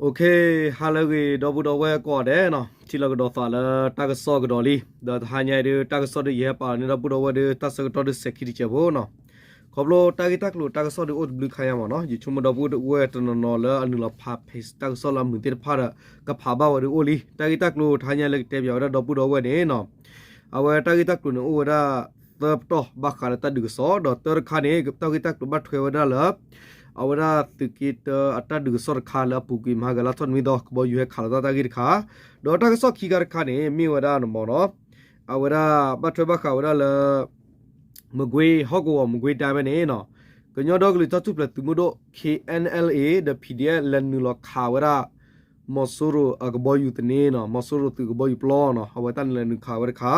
Okay, ဟါလၢအဂ့ၤ ဒီပုၢ်ဒီဝဲၢ်ကိးဂၤဒဲးနီၤ, ထံၣ်လိာ်ကဒီးသးလၢတၢ်ကစီၣ်ကဒီးလံ, ဒီးတဟါညါအံၤဒုး တၢ်ကစီၣ်ဒုးယဟဲပာ်လီၤန့ၢ်ဒီပုၢ်ဒီဝဲၢ်ဒုး တၢ်ဆၢကတီၢ်ဒုးစဲၤခံတစဲးဖိနီၤ. ခီဖျိတၢ်ဂ့ၢ်တၢ်ကျိၤတၢ်ကစီၣ်ဒုးအိၣ်တဘျုးခါညါမ့ၢ်နီၤ, ယဆိကမိၣ်ဒီပုၢ်ဒီဝဲၢ်တနီၤနီၤလၢအနုာ်လီၤဖး page တၢ်ကစီၣ်လၢအမုာ်သ့ၣ်တဖၣ်ဒီး ကဖးဘၣ်ဝဲဒုးအိၣ်လံ. တၢ်ဂ့ၢ်တၢ်ကျိၤတဟါညါလၢကတဲပၠးဝဲဒၣ်ဒီပုၢ်ဒီဝဲၢ်န့ၣ်နီၤ, အဝဲတၢ်ဂ့ၢ်တၢ်ကျိၤန့ၣ်အိၣ်ဝဲဒၣ် သၢပတီၢ်ဘၣ်ဃးလၢတၢ်ဒုးကစီၣ်, ဒီးတၢတခါန့ၣ် တၢ်ဂ့ၢ်တၢ်ကျိၤဘၣ်ထွဲဝဲဒၣ်လၢ အဝဲဒၣ်သုးက့တၢအတၢ်ဒုးကစီၣ်တခါလၢအပူၤကွံာ်မဟါဂၤလါထီၣ်နွံသီ ကဘီယူၤဟဲခးလီၤတၢ်တၢ်ဂ့ၢ်တခါ, ဒီးတၢ်ကစီၣ်ခံခါတခါန့ၣ် မ့ၢ်ဝဲဒၣ်န့ၣ်မ့ၢ်နီၤ, အဝဲဒၣ်ဘၣ်ထွဲဘၣ်ဃးဝဲဒၣ်လၢ မကွေး ဟီၣ်ကဝီၤ မကွေးတိုင်း ဖဲန့ၣ်နီၤ, ကညီဒီကလုာ်တၢ်ထူၣ်ဖျဲးသုးမုၢ်ဒိၣ် K N L A ဒီး P D F လဲၤနုာ်လီၤခးဝဲဒၣ် မီၤစိရိၤအကဘီယူၤသန့နီၤ, မီၤစိရိၤသုးကဘီယူၤပျီနီၤ, အဝဲတၢ်နုာ်လီၤနုာ်ခးဝဲတခါ,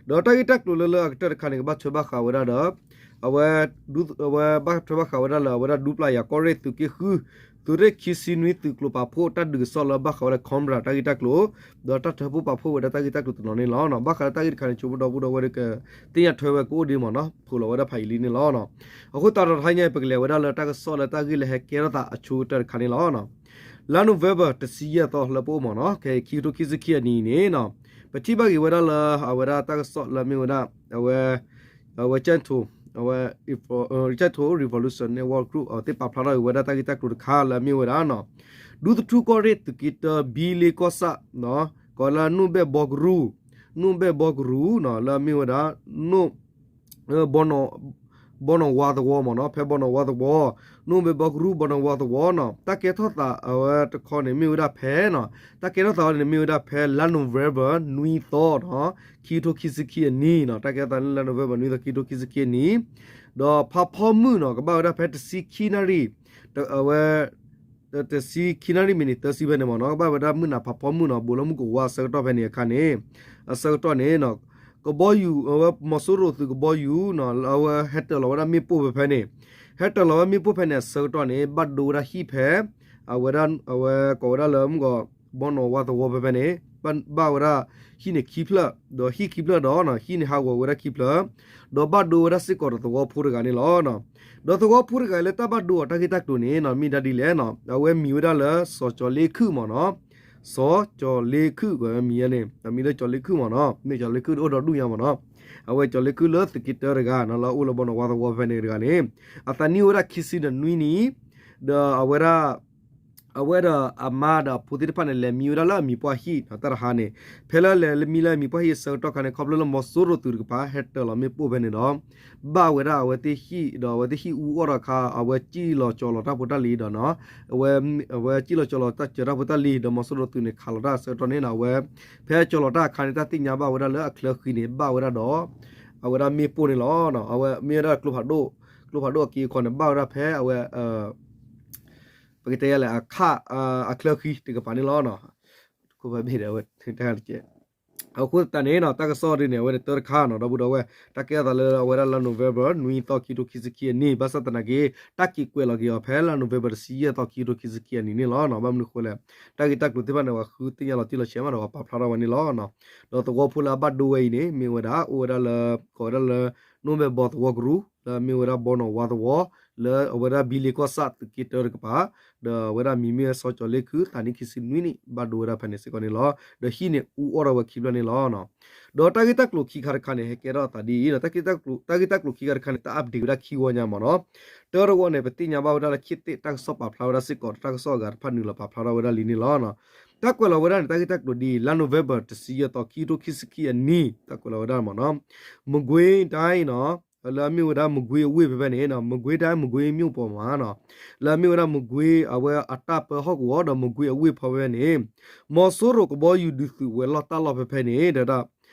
ဒီးတၢ်ဂ့ၢ်တၢ်ကျိၤလၢလၢအကတၢၢ်တခါန့ၣ် ကဘၣ်ထွဲဘၣ်ဃးဝဲဒၣ်ဒီး အဝဲ အဝဲဘၣ်ထွဲဘၣ်ဃးဝဲဒၣ်လၢအဝဲဒၣ်ဒူပျၢ်ယၤကီၢ်ရ့ၣ်သုးက့ဃု သုးရ့ၣ်ခံဆံနွံသုးကျိၤပာ်ဖှိၣ်တၢ်ဒုးကစီၣ်လၢဘၣ်ဃးဝဲလၢ Cobra တၢ်ဂ့ၢ်တၢ်ကျိၤ, ဒီးတၢ်ထၢဖှိၣ်ပာ်ဖှိၣ်ဝဲဒၣ်တၢ်ဂ့ၢ်တၢ်ကျိၤတနီၤန့ၣ်လီၤ. ဘၣ်ဃးလၢတၢ်ဂ့ၢ်တခါန့ၣ် ဆိကမိၣ်ဒီပုၢ်ဒီဝဲၢ်ဒုးကသ့ၣ်ညါထွဲဝဲကအိၣ်ဒ်မ့ၢ်နီၤ, ဖုးလီၤဝဲဒၣ်ဖးယံာ်လံန့ၣ်လီၤ. အဃိသတးဒီးတဟါညါအံၤ ပကလဲၤဝဲဒၣ်လၢတၢ်ကစီၣ်လၢတၢ်ဂ့ၢ်လၢဟဲကဲထီၣ်သးအဆိကတၢၢ်တခါန့ၣ်လီၤ. လါ November တဆံယဲၢ်သီလၢပအိၣ်မ့ၢ်နီၤ, ခဲအံၤ ခံကထိခံဆံခံအနံၣ်န့ၣ်နီၤ, ပထံၣ်ဘၣ်က့ၤဝဲဒၣ်လၢအဝဲဒၣ်တၢ်ကစီၣ်လၢအမ့ၢ်ဝဲဒၣ် အဝဲ အဝဲ ကၠဲၣ်ထိ အဝဲ ကၠဲၣ်ထိ Revolution Network Group အဝဲသ့ၣ်ပာ်ဖျါထီၣ်က့ၤဝဲဒၣ်တၢ်ဂ့ၢ်တၢ်ကျိၤတခါလၢအမ့ၢ်ဝဲဒၣ်နီၤ, ဒူသထူကီၢ်ရ့ၣ်သုးက့တၢ ဘံလ့ကီၢ်ဆၣ် ကိးလၢနိၣ်ဘဲၣ်ဘီကရူၢ်, နိၣ်ဘဲၣ်ဘီကရူၢ်နီၤ, လၢအမ့ၢ်ဝဲဒၣ် နိၣ် ဘီနီၣ် ဘီနီၣ်ဝါသဝီမ့ၢ်နီၤ, ဖဲဘီနီၣ်ဝါသဝီ, နိၣ်ဘဲၣ်ဘီကရူၢ် ဘီနီၣ်ဝါသဝီနီၤ, တၢ်ကဲထီၣ်သးအဝဲတခီန့ၣ် မ့ၢ်ဝဲဒၣ်ဖဲနီၤ, တၢ်ကဲထီၣ်သးဝဲန့ၣ် မ့ၢ်ဝဲဒၣ်ဖဲလါ November နွံသီနီၤ, ခံကထိခံဆံခံအနံၣ်နီၤ, တၢ်ကဲထီၣ်သးလၢလါ November နွံသီ ခံကထိခံဆံခံအနံၣ်, ဒီးဖးဖီမုၢ်နီၤ ကဘၣ်ဝဲဒၣ်ဖဲတဆံခံနၣ်ရံၣ် အဝဲ တဆံခံနၣ်ရံၣ်မံးနံးသၢဆံဖဲန့ၣ်မ့ၢ်နီၤ, ကဘၣ်ဝဲဒၣ်မုၢ်နၤဖးဖီမုၢ်နီၤ, ဘူးလၢမူကဝါအဆၢကတီၢ်ဖဲန့ၣ်အခါန့ၣ်, အဆၢကတီၢ်န့ၣ်နီၤ, ကဘီယူၤ အဝဲမီၤစိရိၤသုးကဘီယူၤနီၤ, အဝဲဟဲတၢၤလီၤဝဲဒၣ်မ့ၣ်ပိၢ်ဖဲဖဲန့ၣ်, ဟဲတၢၤလီၤဝဲမ့ၣ်ပိၢ်ဖဲန့ၣ် အဆၢကတီၢ်န့ၣ် ဘၣ်ဒိဝဲဒၣ်ဟံၣ်ဖဲ အဝဲဒၣ် အဝဲကိးဝဲဒၣ်လၢမူကီၢ် ဘီနီၣ်ဝါသဝီဖဲဖဲန့ၣ်, ဘၣ်ဝဲဒၣ်ဟံၣ်န့ၣ်ခံဖျၢၣ်, ဒီးဟံၣ်ခံဖျၢၣ်ဒီး ဟံၣ်န့ၣ်ဟးဂီၤဝဲဒၣ်ခံဖျၢၣ်, ဒီးဘၣ်ဒိဝဲဒၣ်စ့ၢ်ကီးဒီးသဝီဖိတဂၤန့ၣ်လီၤ. ဒီးသဝီဖိတဂၤလၢတၢ်ဘၣ်ဒိအီၤတၢ်ဂ့ၢ်တၢ်ကျိၤန့ၣ်နီၤ, မ့ၢ်ဒၣ်ဒ်လဲၣ်နီၤ, အဝဲမံၤဝဲဒၣ်လၢစီၤကၠီၤလ့ခုၣ်မ့ၢ်နီၤ, စီၤကၠီၤလ့ခုၣ် ကွဲးဝဲမံၤန့ၣ်, အမံၤလၢကၠီၤလ့ခုၣ်မ့ၢ်နီၤ, မ့ၢ်ကၠီၤလ့ခုၣ်တအိၣ်ဒီးဒူၣ်ညါမ့ၢ်နီၤ, အဝဲကၠီၤလ့ခုၣ်လၢသုးက့တၢတဂၤနီၤ, လၢအအိၣ်လၢဘီနီၣ်ဝါသဝီဖဲန့ၣ်တဂၤန့ၣ်, အသးနံၣ်အိၣ်ဝဲဒၣ်ခံဆံဒီးနွံနံၣ်, ဒီးအဝဲဒၣ် အဝဲဒီးအမါဒီးအဖိသ့ၣ်တဖၣ်န့ၣ် လဲၤမံဝဲဒၣ်လၢအမံၤပှၢ်ဟံၣ်နီၤ, တၢ်တဟါန့ၣ်, ဖဲလၢလဲၤလၢမံလၢအမံၤပှၢ်ဟံၣ်အဆၢကတီၢ်ခါန့ၣ် ခီဖျိလၢမီၤစိရိၤသုးတကပၤ ဟဲတၢၤလီၤမ့ၣ်ပိၢ်ဖဲန့ၣ်ဒီး ဘၣ်ဝဲဒၣ်အဝဲသ့ၣ်ဟံၣ် ဒီးအဝဲသ့ၣ်ဟံၣ်အူအီၣ်ဒီးအခါ အဝဲစံၣ်လီၤကၠီၤလီၤတၢ်ဖိတၢ်လံၤဒီးနီၤ, အဝဲ အဝဲစံၣ်လီၤကၠီၤလီၤတၢ်စၢၤတၢ်ဖိတၢ်လံၤ ဒီးမီၤစိရိၤသုးန့ၣ် ခးလီၤတၢ်အဆၢကတီၢ်န့ၣ်နီၤ, အဝဲ ဖဲကၠီၤလီၤတၢ်အခါန့ၣ် တၢ်သ့ၣ်ညါဘၣ်ဝဲဒၣ်လၢအချၢဃံန့ၣ် ဘၣ်ဝဲဒၣ်ဒီး အဝဲဒၣ်မ့ၣ်ပိၢ်န့ၣ်လီၤ. အဝဲမ့ၢ်ဝဲဒၣ်ကျိဖးဒိၣ်, ကျိဖးဒိၣ်အက့အခီန့ၣ် ဘၣ်ဝဲဒၣ်ဖဲအဝဲ ပကတဲယၤလဲၣ် အခါ အချၢဃံတကပၤန့ၣ်လီၤ. ခိၣ်ဖဲဘ့ၣ်ဒီးအဝဲ တၢ်ကဲ အဃိသတးန့ၣ်နီၤ တၢ်ကစီၣ်ဒ်န့ၣ် အဝဲန့ၣ်တၢတခါနီၤ ဒီပုၢ်ဒီဝဲၢ်, တၢ်ကဲထီၣ်သးလၢအဝဲဒၣ်လါ November နွံသီ ခံကထိခံဆံခံအနံၣ်, ဘၣ်ဆၣ်သနာ်က့ တၢ်က့ၤကွဲးလီၤက့ၤအီၤဖဲလါ November တဆံယဲၢ်သီ ခံကထိခံဆံခံအနံၣ်န့ၣ်လီၤ. ဘၣ်မနုၤဃိလဲၣ်, တၢ်ဂ့ၢ်တၢ်ကျိၤသ့ၣ်တဖၣ်န့ၣ် ပှၤဃုသ့ၣ်ညါလီၤတံၢ်လီၤဆဲးမးဒီး ပှၤပာ်ဖျါထီၣ်ဝဲန့ၣ်လီၤ. ဒီးသဝီဖိလၢအဘၣ်ဒိဝဲအံၤန့ၣ် မ့ၢ်ဝဲဒၣ် အိၣ်ဝဲဒၣ်လၢ ကိးဝဲဒၣ်လၢ နိၣ်မဲၣ်ဘီသဝီကရူၢ် လၢအမ့ၢ်ဝဲဒၣ်ဘီနီၣ်ဝါသဝီ လၢအဝဲဒၣ်ဘံလ့ကီၢ်ဆၣ်သုးက့တၢတကပၤ, ဒီးအဝဲဒၣ်မံၤမ့ၢ်ဝဲစီၤကၠီၤလ့ခုၣ် သးနံၣ်ခံဆံနွံနံၣ် ဘၣ်ဒိဝဲဒၣ်ဖဲန့ၣ်စ့ၢ်ကီးန့ၣ်လီၤ. ဒီးဟံၣ်န့ၣ်အူအီၣ်ထီၣ်ဝဲခံဖျၢၣ်န့ၣ်လီၤ. ဒီးတၢ်ဂ့ၢ်တၢ်ကျိၤခံခါတခါန့ၣ် ဟဲကဲထီၣ်အသးဒ်အံၤဒီး တၢ်ဂ့ၢ်တၢ်ကျိၤခံခါတခါန့ၣ် တၢ် update ဝဲဒၣ်ခံဝီညါမ့ၢ်နီၤ. တၢတဝီန့ၣ် ပသ့ၣ်ညါဘၣ်ဝဲဒၣ်လၢ ခေတ်သစ် တၢ်ကစီၣ်ပာ်ဖျါဝဲဒၣ်စ့ၢ်ကီး တၢ်ကစီၣ်အဂၤတဖၣ်နုာ်လီၤပာ်ဖျါထီၣ်ဝဲဒၣ်လံန့ၣ်လီၤ. တၢ်ကွဲးလီၤဝဲဒၣ်န့ၣ် တၢ်ဂ့ၢ်တၢ်ကျိၤဒ်အံၤ လါ November တဆံယဲၢ်သီ ခံကထိခံဆံခံအနံၣ် တၢ်ကွဲးလီၤဝဲဒၣ်မ့ၢ်နီၤ, မကွေးတိုင်းနီၤ, လၢအမ့ၢ်ဝဲဒၣ် မကွေးအဝ့ၢ်ဖဲဖဲန့ၣ်, မကွေးတိုင်း မကွေးမြို့ပေါ်မှာနီၤ, လၢအမ့ၢ်ဝဲဒၣ် မကွေး အဝဲအတၢ်ပၢဟီၣ်ကဝီၤဒီး မကွေးအဝ့ၢ်ဖဲဖဲန့ၣ်, မီၤစိရိၤကဘီယူၤဒုးသုးဝဲၤလီၢ်တၢ်လီၢ်ဖဲဖဲန့ၣ် ဒီး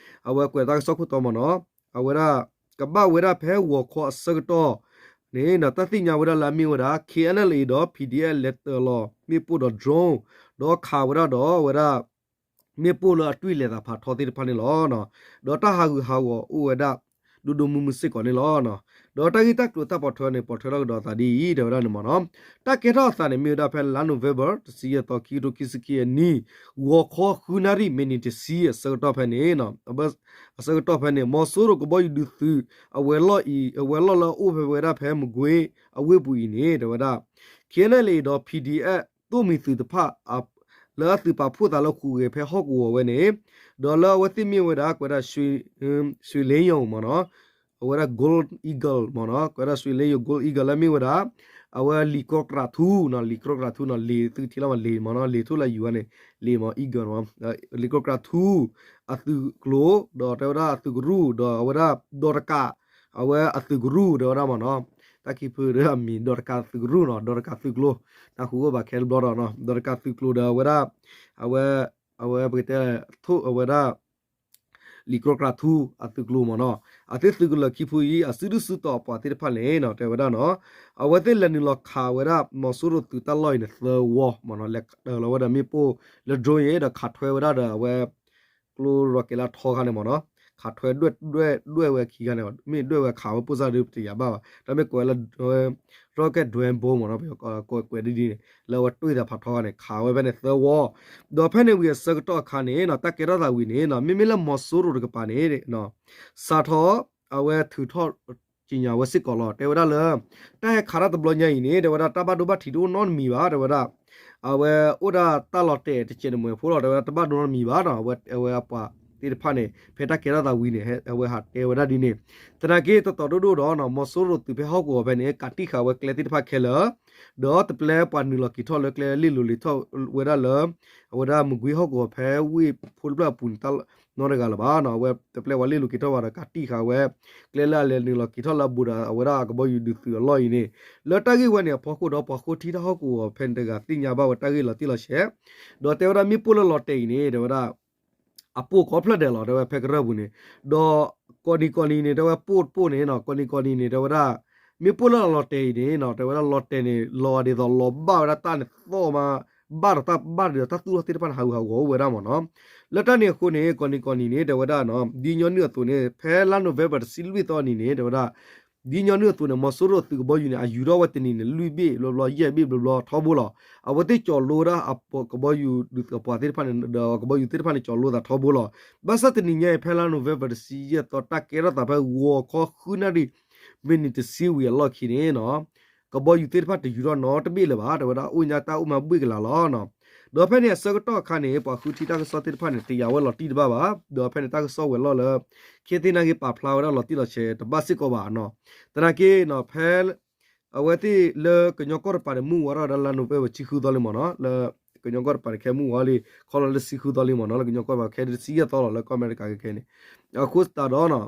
အဝဲကွဲးတၢ်ကစီၣ်ခိၣ်တီမ့ၢ်နီၤ, အဝဲဒၣ် ကဘၣ်ဝဲဒၣ်ဖဲဂီၤခီအဆၢကတီၢ်န့ၣ် တၢ်သ့ၣ်ညါဝဲဒၣ်လၢအမ့ၢ်ဝဲဒၣ် K N L A ဒီး P D F လဲၤတၢၤလီၤမ့ၣ်ပိၢ်ဒီး drone ဒီးခးဝဲဒၣ်ဒီးဝဲဒၣ် မ့ၣ်ပိၢ်လၢအတွံၢ်လဲၤသးဖးထီသ့ၣ်တဖၣ်န့ၣ်လီၤ. ဒီးတၢ်ဟးဂူာ်ဟးဂီၤအိၣ်ဝဲဒၣ် ဒိၣ်ဒိၣ်မုၢ်မုၢ်စ့ၢ်ကီးန့ၣ်လီၤ. ဒီးတၢ်ဂ့ၢ်တၢ်ကျိၤတၢ်ပိာ်ထွဲန့ၣ် ပိာ်ထွဲထီၣ်ကဒီးအသးဒ်အံၤ တဲဝဲဒၣ်န့ၣ်မ့ၢ်နီၤ, တၢ်ကဲထီၣ်အသးန့ၣ် မ့ၢ်ဝဲဒၣ်ဖဲလါ November တဆံယဲၢ်သီ ခံကထိခံဆံခံအနံၣ် ဂီၤခီဃုနၣ်ရံၣ် မံးနံးတဆံအဆၢကတီၢ်ဖဲန့ၣ် အဆၢကတီၢ်ဖဲန့ၣ် မီၤစိရိၤကဘီယူၤဒုးသုး အဝဲၤလီၢ်အံၤ အဝဲၤလီၢ်လၢအအိၣ်ဖဲဝဲဒၣ်ဖဲမကွေးအဝ့ၢ်ပူၤအံၤန့ၣ် တဲဝဲဒၣ် K N L A ဒီး P D F သိၣ်မံၤသုးတဖၣ် အ လၢအသုးပာ်ဖှိၣ်သးလၢဟူးဂဲၤဖဲဟီၣ်ကဝီၤဝဲန့ၣ်, ဒီးလၢအဝဲသ့ၣ်မ့ၢ်ဝဲဒၣ် ကွဲးဒၣ် ရွှေလင်းယုန် မ့ၢ်နီၤ, အဝဲဒၣ် Gold Eagle မ့ၢ်နီၤ, ကွဲးဒၣ် ရွှေလင်းယုန် Gold Eagle လၢမ့ၢ်ဝဲဒၣ် အဝဲလံာ်ကြီကြးထူနီၤ, လံာ်ကြီကြးထူနီၤ, လံာ်သုထံလီၤမး လံာ်မ့ၢ်နီၤ, လံာ်ထူၣ်လၢယူၤဝဲန့ၣ် လံာ်မ့ၢ် eagle မ့ၢ်, လံာ်ကြီကြးထူ အသုးကျိၤ, ဒီးတဲဝဲဒၣ်အသုးကရူၢ်, ဒီးအဝဲဒၣ်ဒီးတကး အဝဲအသုးကရူၢ် တဲဝဲဒၣ်မ့ၢ်နီၤ, တၢ်ခံဖုဒၣ်အမံၤ ဒီးတကးသုးကရူၢ်နီၤ, ဒီးတကးသုးကျိၤ, တၢ်ဃူအိၣ်ဘၣ်ခဲတဘျီဒီးနီၤ, ဒီးတကးသုးကျိၤဒီးအဝဲဒၣ် အဝဲ အဝဲပကတဲ ထိၣ်အဝဲဒၣ် လံာ်ကြီကြးထူ အသုးကျိၤမ့ၢ်နီၤ, အသုးသုးကလၢၤခံဖုအံၤ အစုဒုၣ်စုတီၤအပှၤသ့ၣ်တဖၣ်န့ၣ်နီၤ, တဲဝဲဒၣ်နီၤ, အဝဲသ့ၣ်လဲၤနုာ်လီၤခးဝဲဒၣ် မီၤစိရိၤသုးတၢ်လီၢ်အံၤန့ၣ် သၢဝီမ့ၢ်နီၤ, လဲၤတၢ်လီၤဝဲဒီးမ့ၣ်ပိၢ်လၢ drone အံၤ ဒီးခးထွဲဝဲဒၣ်ဒီးအဝဲ ကျိ rocket လၢအထီခါန့ၣ်မ့ၢ်နီၤ, ခးထွဲဒွဲၣ်ဒွဲၣ်ဝဲခံခါန့ၣ်, မ့ၢ်ဒွဲၣ်ဝဲခးဝဲပိၢ်စၢ်ဒီးပတယၤဘၣ်ဘၣ်, တၢ်မ့ၢ်ကွဲးလၢ rocket drone bomb မ့ၢ်နီၤ, ပကွဲးဒ်န့ၣ် လၢအဝဲတွ့ၢ်သးဖးထီခါန့ၣ် ခးဝဲဖဲန့ၣ်သၢဝီ, ဒီးဖဲန့ၣ်ဝံၤအဆၢကတီၢ်အခါန့ၣ်နီၤ, တၢ်ကဲထီၣ်သးဝံၤန့ၣ်နီၤ, မ့မ့ၢ်လၢမီၤစိရိၤတကပၤန့ၣ် စးထီၣ် အဝဲထုးထီၣ် ကြေညာ ဝဲစ့ၢ်ကီးလီၤ, တဲဝဲဒၣ်လၢ တၢ်ဟဲခးတၢ်တဘျီညါအံၤန့ၣ် တဲဝဲဒၣ်တၢ်ဘၣ်ဒိဘၣ်ထံးတအိၣ်နီတမံၤဘၣ်, တဲဝဲဒၣ် အဝဲအိၣ်ဒၣ်တၢ်လီၤတဲာ်တစဲးတမှဲၤဖိလီၤ, တဲဝဲဒၣ်တဘၣ်ဒိနီတမံၤဘၣ်နီၤ, အဝဲအဝဲအပှၤသ့ၣ်တဖၣ်န့ၣ် ဖဲတၢ်ကဲထီၣ်သးဝံၤန့ၣ် အဝဲဟးတဲဝဲဒၣ်ဒ်န့ၣ်, သနာ်က့တတီၤဒိၣ်ဒိၣ်ဒီးနီၤ, မီၤစိရိၤသုးဖဲဟီၣ်ကဝီၤဖဲန့ၣ် ကးတံၢ်ဃာ်ဝဲကျဲသ့ၣ်တဖၣ်ခဲလၢာ်, ဒီးတပျဲပှၤနုာ်လီၤက့ၤထီၣ်လၢကျဲလၢလ့ၣ်လိၤလ့ၤထီၣ်ဝဲဒၣ်လၢ အဝဲဒၣ်မကွ့ဟီၣ်ကဝီၤဖဲဝ့ၢ်ဖိတဖျၢၣ်အပူၤန့ၣ် နီတဂၤလၢၤဘၣ်နီၤ, အဝဲတပျဲပှၤလ့ၣ်လိၤက့ၤထီၣ်ဘၣ်ဒီးကးတံၢ်ဃာ်ဝဲ ကျဲလၢအလဲၤနုာ်လီၤက့ၤထီၣ်လၢအဘူးဒီးအဝဲဒၣ်အကဘီယူၤဒုးသုးအလီၢ်အံၤန့ၣ်, လၢတၢ်ဂ့ၢ်ဝဲန့ၣ်အဖီခိၣ်ဒီးပှၤဃိထံတၢ်ဟီၣ်ကဝီၤဖဲန့ၣ်တဂၤသ့ၣ်ညါဘၣ်ဝဲတၢ်ဂ့ၢ်လီၤတံၢ်လီၤဆဲး, ဒီးတဲဝဲဒၣ်မ့ၣ်ပိၢ်လၢလီၤတဲာ်အံၤန့ၣ် တဲဝဲဒၣ် အပိၢ်ကိးဖျၢၣ်ဒဲးလီၤ တဲဝဲဖဲကရၢၢ်ပူၤန့ၣ်, ဒီးကိးနံၤကိးနံၤန့ၣ် တဲဝဲပိၢ်တပိၢ်န့ၣ်နီၤ, ကိးနံၤကိးနံၤန့ၣ် တဲဝဲဒၣ် မ့ၣ်ပိၢ်လၢအလီၤတဲာ်အံၤန့ၣ်နီၤ, တဲဝဲဒၣ်လီၤတဲာ်န့ၣ် လီၤဒ်သိးလီၤဘၣ်ဝဲဒၣ်တၢ်န့ၣ်သီၣ်မး, ဘၣ်ဒီးတၢ်ဘၣ်ဒီးတၢ်သူၣ်ထီၣ်သ့ၣ်တဖၣ်န့ၣ် ဟးဂူာ်ဟးဂီၤအိၣ်ဝဲဒၣ်မ့ၢ်နီၤ, လၢတၢ်န့ၣ်အဃိန့ၣ် ကိးနံၤကိးနံၤန့ၣ် တဲဝဲဒၣ်နီၤ, ဒ်ညီနုၢ်အသိးန့ၣ် ဖဲလါ November တဆံလွံၢ်သီအနံၤန့ၣ် တဲဝဲဒၣ် ဒ်ညီနုၢ်အသိးန့ၣ် မီၤစိရိၤသုးကဘီယူၤန့ၣ် အယူၤထီၣ်ဝဲတနံၤန့ၣ် လွံၢ်ဘ့ၣ်ဘျီဘျီ ယဲၢ်ဘ့ၣ်ဘျီဘျီထီဘိလီၤ. အဝဲသ့ၣ်ကၠီၤလိဝဲဒၣ်အပှၤကဘီယူၤဒုးသုးအပှၤသ့ၣ်တဖၣ်န့ၣ် ဒီးကဘီယူၤသ့ၣ်တဖၣ်န့ၣ် ကၠီၤလိသးထီဘိလီၤ. ဘၣ်ဆၣ်တနံၤညါအံၤ ဖဲလါ November တဆံယဲၢ်သီ တၢ်ကဲထီၣ်သးဖဲဂီၤခီဃုနၣ်ရံၣ် မံးနံးတဆံဝံၤအလီၢ်ခံန့ၣ်နီၤ ကဘီယူၤသ့ၣ်တဖၣ်တယူၤထီၣ်နီတဘ့ၣ်လၢၤဘၣ် တဲဝဲဒၣ် အိၣ်ညါတၢ်အိၣ်မးဘှ့ၣ်ကလာ်လီၤ. ဒီးဖဲန့ၣ်အဆၢကတီၢ်အခါန့ၣ် ပှၤဃုထံတၢ်ကစီၣ်သ့ၣ်တဖၣ်န့ၣ် တယာ်ဝဲလီၤတံၢ်တဘၣ်ဘၣ်. ဒီးဖဲန့ၣ်တၢ်ကစီၣ်ဝဲၤလီၢ်လၢ ခ့သ့ၣ်နာ်က့ၤပာ်ဖျါဝဲဒၣ်လီၤတံၢ်လီၤဆဲးတဘၣ်စ့ၢ်ကီးဘၣ်နီၤ. သနာ်က့နီၤ ဖဲ အဝဲသ့ၣ်လၢကညီကီၢ်တပၤန့ၣ် မုၢ်ဝါထီၣ်ဝဲဒၣ်လါ November ဆံဃုသီလံမ့ၢ်နီၤ, လၢကညီကီၢ်တပၤန့ၣ် ခဲမုၢ်ဝါလံ ခီလီၤလၢဆံဃုသီလံမ့ၢ်နီၤ, လၢကညီကီၢ်တပၤခဲဒၣ်တဆံယဲၢ်သီလီၤ လၢကီၢ်အမဲရကၤခဲခဲန့ၣ်, အဃိသတးဒီးနီၤ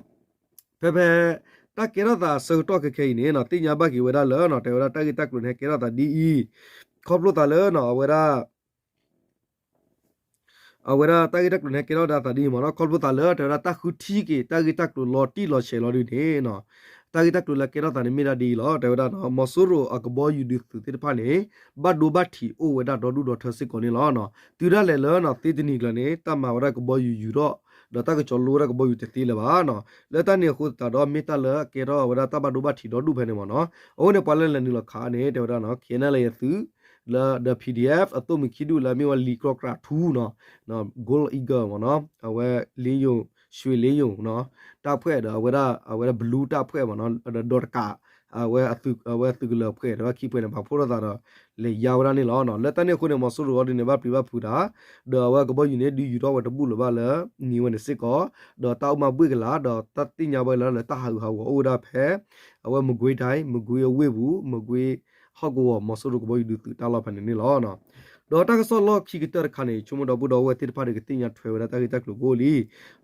ဖဲဖဲ တၢ်ကဲထီၣ်သးအဆၢကတီၢ်ခဲခဲအံၤန့ၣ်နီၤ သ့ၣ်ညါဘၣ်က့ၤဝဲဒၣ်လၢနီၤ တဲဝဲဒၣ်တၢ်ဂ့ၢ်တၢ်ကျိၤန့ၣ် ဟဲကဲထီၣ်သးဒ်အံၤ, ခီဖျိသးလၢနီၤ အဝဲဒၣ် အဝဲဒၣ်တၢ်ဂ့ၢ်တၢ်ကျိၤန့ၣ် ဟဲကဲထီၣ်ဝဲဒၣ်သးဒ်အံၤမ့ၢ်နီၤ, ခီဖျိသးလၢ တဲဝဲဒၣ်တၢ်ဃုထံက့ၤ တၢ်ဂ့ၢ်တၢ်ကျိၤလီၤတံၢ်လီၤဆဲးလီၤဒ်န့ၣ်နီၤ, တၢ်ဂ့ၢ်တၢ်ကျိၤလၢကဲထီၣ်သးန့ၣ်မ့ၢ်ဒၣ်ဒ်အံၤလီၤ. တဲဝဲဒၣ်နီၤ မီၤစိရိၤအကဘီယူၤဒုးသုးသ့ၣ်တဖၣ်န့ၣ် ဘၣ်ဒိဘၣ်ထံးအိၣ်ဝဲဒၣ်ဒီဒူၣ်ဒီထၢစ့ၢ်ကီးန့ၣ်လီၤ. တုၤဒၣ်လဲာ်လၢနီၤ သ့တနံၤကျၢၤန့ၣ် တၢ်မၤဝဲဒၣ်ကဘီယူၤယူၤထီၣ် ဒီးတၢ်ကစီၤလိဝဲဒၣ်ကဘီယူၤတသ့လၢၤဘၣ်နီၤ. လၢတၢ်န့ၣ်အဃိသတးဒီး မ့ၢ်တၢ်လၢအကဲထီၣ်ဝဲဒၣ်တၢ်ဘၣ်ဒိဘၣ်ထံးဒီဒူၣ်ဖဲန့ၣ်မ့ၢ်နီၤ. အဃိန့ၣ် ပှၤလၢလဲၤနုာ်လီၤခးန့ၣ် တဲဝဲဒၣ်နီၤ ခဲနလၢယသုး လၢဒီး ပီၣ်ဒံၣ်အဲၣ် အသိးမုၢ်ခံဒူၣ်လၢအမ့ၢ်ဝဲလံာ်ကြီကြးထူနီၤ Gold Eagle မ့ၢ်နီၤ, အဝဲလ့ယိၤ ရွှေလင်းယုန်နီၤ တၢ်ဖှဲးဒီးအဝဲဒၣ် အဝဲဒၣ် blue တၢ်ဖှဲးမ့ၢ်နီၤ ဒီးဒီးတကး အဝဲ အဝဲသုးကလၢၤဖှဲးဒီးခံဖှဲးန့ၣ် ပာ်ဖှိၣ်ထီၣ်သးဒီး လဲၤယါဝဲဒၣ်န့ၣ်လီၤ. လၢတၢ်န့ၣ်အဃိန့ၣ် မီၤစိရိၤအီၤဒ်န့ၣ် ဘၣ်ပျံၤဘၣ်ဖုးတၢ် ဒီးအဝဲကဘီယူၤန့ၣ် ဒုးယူၤထီၣ်ဝဲတဘူၣ်လၢၤဘၣ်လၢ နံၤဝဲန့ၣ်စ့ၢ်ကီး ဒီးတၢ်အိၣ်မးဘှ့ၣ်ကလာ် ဒီးတၢ်သ့ၣ်ညါဝဲလၢလၢတၢ်ဟးဂူာ်ဟးဂီၤအိၣ်ဝဲဒၣ်ဖဲ အဝဲမကွ့ဒၣ် မကွ့အဝ့ၢ်ပူၤ မကွ့ဟီၣ်ကဝီၤ မီၤစိရိၤကဘီယူၤဒုးသုးတၢ်လီၢ်ဖဲန့ၣ်န့ၣ်လီၤ. ဒီးတၢ်ကစီၣ်လီၢ်ခံကတၢၢ်တခါန့ၣ် ဆိကမိၣ်ဒီပုၢ်ဒီဝဲၢ်သ့ၣ်တဖၣ်ဒီးကသ့ၣ်ညါထွဲဝဲဒၣ်တၢ်ဂ့ၢ်တၢ်ကျိၤကိး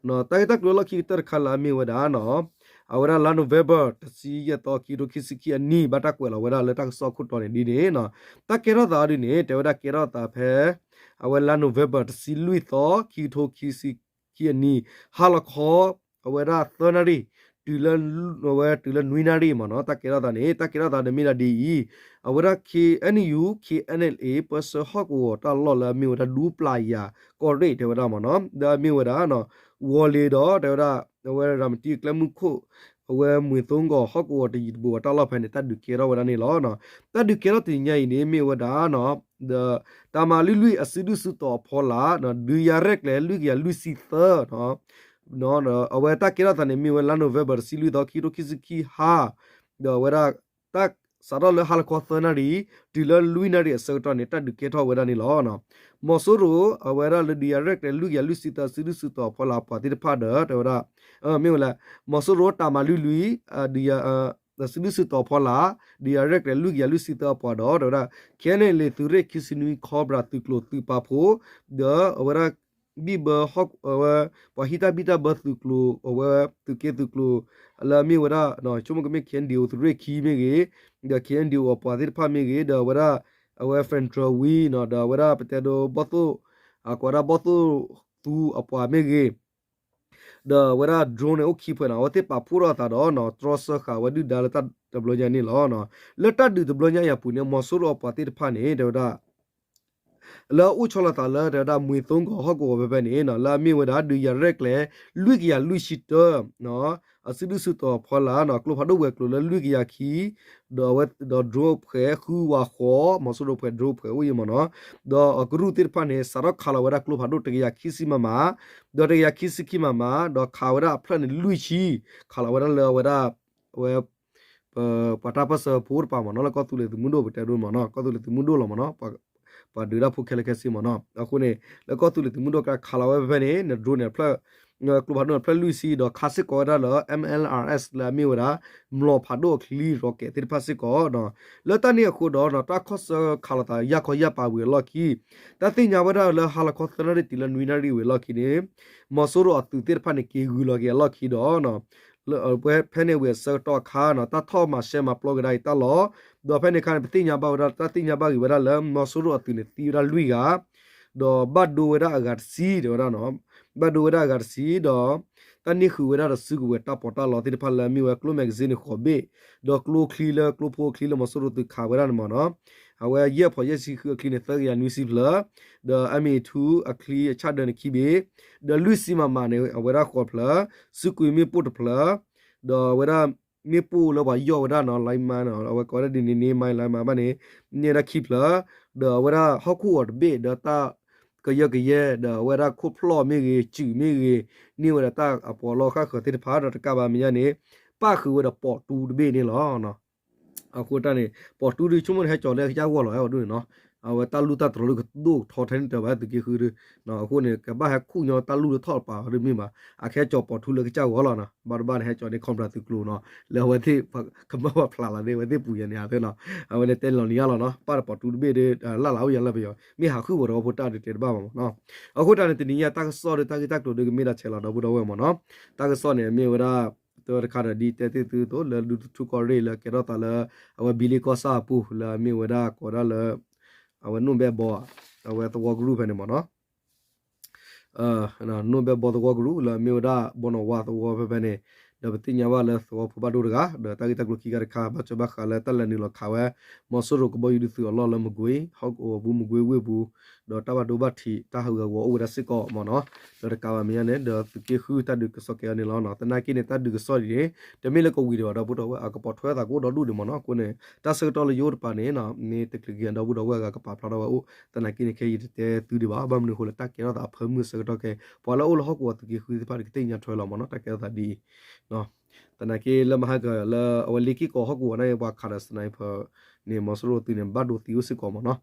လံ. တၢ်ဂ့ၢ်တၢ်ကျိၤလီၢ်ခံကတၢၢ်တခါလၢအမ့ၢ်ဝဲဒၣ်နီၤ အဝဲဒၣ်လါ November တဆံယဲၢ်သီ ခံကထိခံဆံခံအနံၣ် ဘၣ်တၢ်ကွဲးလီၤဝဲဒၣ်လၢတၢ်ကစီၣ်ခိၣ်တီန့ၣ်ဒ်န့ၣ်နီၤ တၢ်ကဲထီၣ်သးဒ်န့ၣ် တဲဝဲဒၣ်ကဲထီၣ်သးဖဲ အဝဲလါ November တဆံလွံၢ်သီ ခံကထိခံဆံခံအနံၣ် ဟါလီၤခီ အဝဲဒၣ်သၢနၣ်ရံၣ် တုၤလၢ အဝဲတုၤလၢနွံနၣ်ရံၣ်မ့ၢ်နီၤ တၢ်ကဲထီၣ်သးန့ၣ် တၢ်ကဲထီၣ်သးန့ၣ်မ့ၢ်ဒၣ်ဒ်အံၤ အဝဲဒၣ် KNU KNLA ပၢဆှၢဟီၣ်ကဝီၤတၢ်လီၢ်လၢအမ့ၢ်ဝဲဒၣ်ဒူပျၢ်ယၤကီၢ်ရ့ၣ်တဲဝဲဒၣ်မ့ၢ်နီၤ ဒီးအမ့ၢ်ဝဲဒၣ် ဝီၤလ့ၤဒီးတဲဝဲဒၣ် အဝဲရၤမတံကျဲမုၢ်ခိၣ် အဝဲမွ့ၤသိကီၢ်ဟီၣ်ကဝီၤတယံၤတဘူးအတၢ်လီၢ်ဖဲန့ၣ် တၢ်ဒုးကဲထီၣ်ဝဲဒၣ်န့ၣ်လီၤ. တၢ်ဒုးကဲထီၣ်တနံၤညါအံၤန့ၣ် မ့ၢ်ဝဲဒၣ် ဒီးတၢ်မၤလွံၢ်လွံၢ်အစုဒုၣ်စုတီၤအဖီလာ် ဒုးယၤရဲၣ်ကျဲၤလွံၢ်ကယၤလွံၢ်ဆံသၢ အဝဲတၢ်ကဲထီၣ်သးန့ၣ်မ့ၢ်ဝဲလါ November တဆံလွံၢ်သီ ခံကထိခံဆံခံဟါ ဒီးအဝဲဒၣ်တၢ် စးထီၣ်လၢဟါလီၤခီသၢနၣ်ရံၣ် တုၤလၢလွံၢ်နၣ်ရံၣ်အဆၢကတီၢ်န့ၣ် တၢ်ဒုးကဲထီၣ်ဝဲဒၣ်န့ၣ်လီၤ. မီၤစိရိၤ အဝဲဒၣ်လၢဒုးယၤရဲၣ်ကျဲၤလွံၢ်ကယၤလွံၢ်ဆံသၢ စုဒုၣ်စုတီၤအဖီလာ်အပှၤသ့ၣ်တဖၣ်ဒီး တဲဝဲဒၣ် မ့ၢ်ဝဲလဲၣ်, မီၤစိရိၤတၢ်မၤလွံၢ်လွံၢ် ဒုးယၤ စုဒုၣ်စုတီၤအဖီလာ် ဒုးယၤရဲၣ်ကျဲၤလွံၢ်ကယၤလွံၢ်ဆံသၢအပှၤဒီး တဲဝဲဒၣ် ခဲန့ၣ်လံ သုးရ့ၣ်ခံဆံနွံ ခီဘြၣ်သုးကျိၤသုးပာ်ဖှိၣ် ဒီးအဝဲဒၣ် ဘံၣ်ဘၢဟီၣ် အဝဲ ပှၤဟံးတၢ်ဘံၣ်တၢ်ဘၢသုးကျိၤ အဝဲသုးက့သုးကျိၤ လၢအမ့ၢ်ဝဲဒၣ် ဆိကမိၣ်ကမ့ၢ် ခ့ၣ်အဲၣ်ယူၣ် သုးရ့ၣ်ခံမ့ၢ်ဂ့ၤ, ဒီး ခ့ၣ်အဲၣ်ယူၣ် အပှၤသ့ၣ်တဖၣ်မ့ၢ်ဂ့ၤ, ဒီးအဝဲဒၣ် အဝဲ Federal Wing နီၤ, ဒီးအဝဲဒၣ်ပတဲဒိ ဘီၣ်သိၣ် အကိးဝဲဒၣ်ဘီၣ်သိၣ်သူအပှၤမ့ၢ်ဂ့ၤ, ဒီးအဝဲဒၣ် drone န့ၣ် အိၣ်ခံဖုန့ၣ် အဝဲသ့ၣ်ပာ်ဖှိၣ်ထီၣ်အသးဒီးနီၤ တြီဆၢဃာ်ဝဲဒုၣ်ဒါလၢတၢ်တဘျီညါန့ၣ်လီၤ. လၢတၢ်ဒုးတဘျီညါအံၤအပူၤန့ၣ် မီၤစိရိၤအပှၤသ့ၣ်တဖၣ်န့ၣ် တဲဝဲဒၣ် လၢအအိၣ်ဆီလီၤသးလၢ တဲဝဲဒၣ် မွ့ၤသိကီၤဟီၣ်ကဝီၤဖဲဖဲန့ၣ် လၢအမ့ၢ်ဝဲဒၣ် ဒုးယၤရဲၣ်ကျဲၤ လွံၢ်ကယၤလွံၢ်ဆံတၢ အစုဒုၣ်စုတီၤအဖီလာ် ကျိဖးဒိၣ်ဝဲၤကျိၤလၢလွံၢ်ကယၤခံ ဒီး drone ဖှဲးဃုဝးဃီ မီၤစိရိၤဖှဲး drone ဖှဲးအိၣ်အံၤမ့ၢ်နီၤ, ဒီးအကရူၢ်သ့ၣ်တဖၣ်န့ၣ် စးထီၣ်ခးလီၤဝဲဒၣ်ကျိဖးဒိၣ်တကယၤခံဆံမမ, ဒီးတကယၤခံဆံခံမမ, ဒီးခးဝဲဒၣ်အဖျၢၣ်န့ၣ်လွံၢ်ဆံ, ခးလီၤဝဲဒၣ်လၢအဝဲဒၣ် အဝဲ ပ ပှၤတၢ်ပၢၢ်ဆၢဖိတပၤမ့ၢ်နီၤ လၢကီၢ်သူလ့ၤသုးမုၢ်ဒိၣ်ပတဲဒိမ့ၢ်နီၤ ကီၢ်သူလ့ၤသုးမုၢ်ဒိၣ်လီၤမ့ၢ်နီၤ, ပှၤဒုးတၢ်ဖိခဲလၢာ်ခဲဆ့မ့ၢ်နီၤ. အဃိန့ၣ် လၢကီၢ်သူလ့ၤသုးမုၢ်ဒိၣ်ကခးလီၤဝဲဖဲဖဲန့ၣ် န drone န့ၣ် ကျိဖးဒိၣ်န့ၣ်ဖျၢၣ်လွံၢ်ဆံ ဒီးခးစ့ၢ်ကီးဝဲဒၣ်လၢ M L R S လၢအမ့ၢ်ဝဲဒၣ် မျိာ်ဖးဒိၣ်အချံ rocket သ့ၣ်တဖၣ်စ့ၢ်ကီးနီၤ. လၢတၢ်န့ၣ်အဃိဒီးနီၤ တၢ်ခီၣ်ဆၢခးလီၤသးယၢ်ခီယၢ်ပၤဝံၤအလီၢ်ခံ တၢ်သ့ၣ်ညါဝဲဒၣ်လၢဟါလီၤခီသၢနၣ်ရံၣ်တုၤလၢနွံနၣ်ရံၣ်ဝံၤအလီၢ်ခံန့ၣ် မီၤစိရိၤအသုးသ့ၣ်တဖၣ်န့ၣ် က့ၤဂုၤလီၤက့ၤအလီၢ်ခံဒီး လၢဖဲန့ၣ်ဝံၤအဆၢကတီၢ်အခါနီၤ တၢ်ထီၣ်မၤရှဲမၤပျီကဒါအံၤတၢ်လီၢ်, ဒီးဖဲန့ၣ်အခါန့ၣ် ပသ့ၣ်ညါဘၣ်ဝဲဒၣ် တၢ်သ့ၣ်ညါဘၣ်ဂ့ၤဝဲဒၣ်လၢ မီၤစိရိၤအသုးန့ၣ်သံဝဲဒၣ်လွံၢ်ဂၤ, ဒီးဘၣ်ဒိဝဲဒၣ်အဂၤတဆံ တဲဝဲဒၣ်နီၤ, ဘၣ်ဒိဝဲဒၣ်အဂၤတဆံဒီး တၢ်န့ၢ်ဃုာ်ဝဲဒၣ်ဒီးစုကဝဲၤတၢ်ပီးတၢ်လီသ့ၣ်တဖၣ်လၢအမ့ၢ်ဝဲကျိ magazine န့ၣ်ဃိးဘ့ၣ်, ဒီးကျိချံလၢကျိဖိအချံလၢမီၤစိရိၤသုးခးဝဲဒၣ်န့ၣ်မ့ၢ်နီၤ, အဝဲယဲၢ်ဖီးယဲၢ်ဆံဃုအချံန့ၣ် သၢကယၤနွံဆံဖျၢၣ်, ဒီး M A two အချံအဆၣ်ဒၢန့ၣ်ခံဘ့ၣ်, ဒီးလွံၢ်ဆံမမန့ၣ် အဝဲဒၣ်ဃိးဖျၢၣ်, စုကွံာ်မ့ၣ်ပိၢ်တဖျၢၣ်, ဒီးအဝဲဒၣ်မ့ၣ်ပိၢ်လၢပှၤယီၢ်ဝဲဒၣ်နီၤ လါမါနီၤ အဝဲကိးဝဲဒၣ်ဒ်န့ၣ်န့ၣ် မါလါမါဘၣ်န့ၣ် န့ၢ်ဝဲဒၣ်ခံဖျၢၣ်, ဒီးအဝဲဒၣ်ဟီၣ်ခိၣ်ဂီၤတဘ့ၣ်ဒီးတၢ်ကယၢကယဲ ဒီးအဝဲဒၣ်ခိၣ်ဖျီၣ်မ့ၢ်ဂ့ၤ စုးမ့ၢ်ဂ့ၤ န့ၢ်ဝဲဒၣ်တၢ်အပီးလီၢ်ဃၣ်ဃၢၤသ့ၣ်တဖၣ် ဒီးတကးဘၣ်မဲာ်ညါန့ၣ် ပၣ်ဃုာ်ဝဲဒီးပိာ်တူတဘ့ၣ်န့ၣ်လီၤ. အဃိတၢ်န့ၣ် ပိာ်တူဒုးဆိကမိၣ်န့ၣ် ဟဲကၠီၤလၢကစၢ်ဂီၢ်လီၤ ဟဲအီၤဒ်န့ၣ်နီၤ, အဝဲတၢ်လူၢ်တၢ်တြီၤဒုးကဒိၣ်ကထီထဲန့ၣ်တၢ်ဘၣ်သုးက့ဃုဒုး, အဃိန့ၣ် ကဘၣ်ဟဲခူၣ်ညီတၢ်လူၢ်လၢထီၣ်တပၤဒုးမ့ၢ်ဘၣ်, အကဟဲကၠီၤပိာ်တူလၢကစၢ်ဂီၢ်လီၤနီၤ, ဘၣ်တဘၣ်န့ၣ် ဟဲကၠီၤန့ၢ် ခီဘြၣ်သုးကျိၤနီၤ, လၢအဝဲသ့ၣ် ကမၢပှၤဖျးလီၤန့ၣ် အဝဲသ့ၣ်ပူၤယဲန့ၣ်အသ့နီၤ, အဝဲန့ၣ်တဲလီၤနံၤအါလီၤနီၤ, ပၣ်တပိာ်တူတဘ့ၣ်ဒုး လၢ်လၢ်အိၣ်ယၤလၢပယီၤ မ့ၢ်ဟးဃုာ်ဝဲဒီးဖိတၢ်ဒုးတဲတဘၣ်ဘၣ်မ့ၢ်နီၤ, အဃိတၢ်န့ၣ် တနံၤညါတၢ်ကစီၣ်ဒုး တၢ်ဂ့ၢ်တၢ်ကျိၤဒုးကမ့ၢ်ဒၣ်ဆဲးလီၤဒီပုၢ်ဒီဝဲၢ်မ့ၢ်နီၤ, တၢ်ကစီၣ်န့ၣ် မ့ၢ်ဝဲဒၣ် တၢ်တခါဒီးဒ်တဲသ့ၣ်သုသိး လၢဒူထူၣ်ကီၢ်ရ့ၣ်လၢကဲထီၣ်သးလၢ အဝဲဘံလ့ကီၢ်ဆၣ်အပူၤ လၢအမ့ၢ်ဝဲဒၣ်ကိးဒၣ်လၢ အဝဲနိၣ်ဘဲဘီ အဝဲသဝီကရူၢ်ဖဲန့ၣ်မ့ၢ်နီၤ, နိၣ်ဘဲဘီသဝီကရူၢ် လၢအမ့ၢ်ဝဲဒၣ်ဘီနီၣ်ဝါသဝီဖဲဖဲန့ၣ်, ဒီးပသ့ၣ်ညါဘၣ်လၢသဝီဖိဘၣ်ဒိတဂၤ ဒီးတၢ်ဂ့ၢ်တၢ်ကျိၤခံခါတခါ ဘၣ်ထွဲဘၣ်ဃးလၢတၢ်လဲၤနုာ်လီၤခးဝဲ မီၤစိရိၤကဘီယူၤဒုးသုးအလီၢ်လၢမကွ့ၤ ဟီၣ်ကဝီၤပူၤမကွ့ၤဝ့ၢ်ပူၤ ဒီးတၢ်ဘၣ်ဒိဘၣ်ထံး တၢ်ဟးဂူာ်ဟးဂီၤအိၣ်ဝဲဒၣ်စ့ၢ်ကီးမ့ၢ်နီၤ, ဒီးတကးဘၣ်မဲာ်ညါန့ၣ် ဒီးသုးက့ဃုတၢ်ဒုးကစီၣ်ကဲအီၤန့ၣ်လီၤ. သနာ်က့န့ၣ် တၢ်ဒုးကစီၣ်ဒ်န့ၣ် တမ့ၢ်လၢကဝံၤဒံးဘၣ်ဒီပုၢ်ဒီဝဲၢ် အကပိာ်ထွဲသးကအိၣ်ဒီဒူၣ်ဒံးမ့ၢ်နီၤ, အဃိန့ၣ် တၢ်ဆၢကတီၢ်လၢယအိၣ်တပၤန့ၣ် မ့ၢ်တချုးက့ၤဒီပုၢ်ဒီဝဲၢ်အဂၤကပာ်ဖျါထီၣ်ဝဲအိၣ်, သနာ်က့န့ၣ် ခဲအံၤယတတဲသုဒံးဘၣ်, ဘၣ်မနုၤအဃိလဲၣ် တၢ်ကဲထီၣ်သးအဖၢမုၢ်အဆၢကတီၢ်ခဲအံၤ ပှၤလၢအအိၣ်လၢဟီၣ်ကဝီၤသုးက့ဃုသ့ၣ်တဖၣ်န့ၣ် ကသ့ၣ်ညါထွဲလီၤမ့ၢ်နီၤ, တၢ်ကဲထီၣ်သးဒ်အံၤ သနာ်က့လၢမဟါကလၢအဝဲလ့က့ၢ်ကီးဟီၣ်ကဝီၤန့ၣ် ပှၤခးဒီး sniper န့ၣ် မီၤစိရိၤသုးန့ၣ် ဘၣ်ဒိသံအိၣ်စ့ၢ်ကီးမ့ၢ်နီၤ,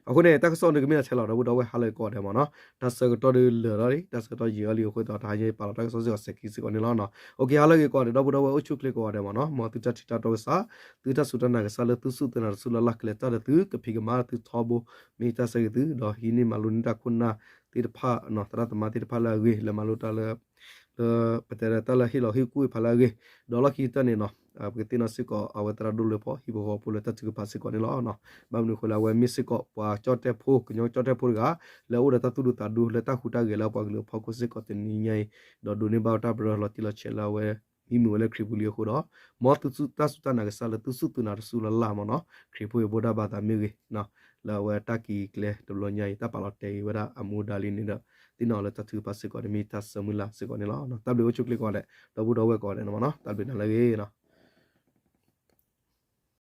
အဃိန့ၣ် တၢ်ကစီၣ်န့ၣ်ကမ့ၢ်ဒၣ်ဆဲးလီၤဒီပုၢ်ဒီဝဲၢ် ဟါလၢအဂ့ၤကိးဂၤဒဲးမ့ၢ်နီၤ, တၢ်ဆၢကတီၢ်ဒုးလၢာ်လီၤလံ တၢ်ဆၢကတီၢ်ယံာ်လီၤလံအဃိဒီး တဟါညါပာ်လီၤတၢ်ကစီၣ်စ့ၢ်ကီးစဲးခံစ့ၢ်ကီးန့ၣ်လီၤ. အိၣ်ခ့ ဟါလၢအဂ့ၤကိးဂၤဒဲး ဒီပုၢ်ဒီဝဲၢ်အိၣ်ဆူၣ်ချ့ကိးဂၤဒဲးမ့ၢ်နီၤ, မ်သုတၢ်ထံၣ်တၢ်တီကစၢ်, သုတၢ်စူၢ်တၢ်နာ်ကစၢ်လၢသုစူၢ်သုနာ်တစူၢ်လၢ်လၢ် ကလဲၤတၢ်ဒီးသု ကဖံးကမၤသုထီဘိ, မ့ၢ်တၢ်ဆၢဂ့ၤသု ဒီးဟံးန့ၢ်မၤလိန့ၢ်တၢ်ခိၣ်နၢ်သ့ၣ်တဖၣ် သရၣ်သမါသ့ၣ်တဖၣ်လၢအဂ့ၤ လၢမၤလိတၢ်လၢ လၢပတဲဒီးတၢ်လၢဟ့ၣ်လီၤဟ့ၣ်ကူၣ်ဖးလၢအဂ့ၤ, ဒီးလီၢ်ခံကတၢၢ်န့ၣ်နီၤ, ပကသ့ၣ်နီၣ်စ့ၢ်ကီး အဝဲသရၣ်ဒိၣ်လွဲဖီ ဟံၣ်ဖိဃီဖိလၢတၢ်ထုကဖၣ်စ့ၢ်ကီးန့ၣ်လီၤ. ဘၣ်မနုၤအဃိလဲၣ် အဝဲမ့ၢ်စ့ၢ်ကီး ပှၤကၠီၣ်တဲၣ်ဖိ ကညီကၠီၣ်တဲၣ်ဖိတဂၤ လၢအအိၣ်ဒီးတၢ်သူၣ်ဒူသးဒူ လၢတၢ်ဟူးတၢ်ဂဲၤလၢအပှၤကလုာ်အဖီခိၣ်စ့ၢ်ကီးတနံၤညါအံၤ, ဒီးဒိးန့ၢ်ဘၣ်တၢ်ပရၢလီၤတံၢ်လီၤဆဲးလၢအဝဲ မံမုာ်ဝဲလၢခရံာ်ပူၤလံအဃိဒီး, မ်သုတၢ်စူၢ်တၢ်နာ်ကစၢ်လၢသုစူၢ်သုနာ်တစူၢ်လၢ်လၢ်မ့ၢ်နီၤ, ခရံာ်ဖိအံၤဘိၣ်တၢ်ဘၣ်သးမ့ၢ်ဂ့ၤ လၢအဝဲတၢ်ကံၤကျဲတဘျီညါအံၤ တၢ်ပာ်လီၤတဲာ်ဂ့ၤဝဲဒၣ်အမူဒါလံန့ၣ်ဒီး သ့ၣ်နီၣ်လၢတၢ်ထုကဖၣ်စ့ၢ်ကီးန့ၣ် မ့ၢ်တၢ်ဆၢမုၢ်လၢ်စ့ၢ်ကီးန့ၣ်လီၤ. တၢ်ဘျုးအိၣ်ဆူၣ်ချ့ကိးဂၤဒဲး ဒီပုၢ်ဒီဝဲၢ်ကိးဂၤဒဲးန့ၣ်မ့ၢ်နီၤ, တၢ်ဘျုးနၤလၢအဂ့ၤနီၤ.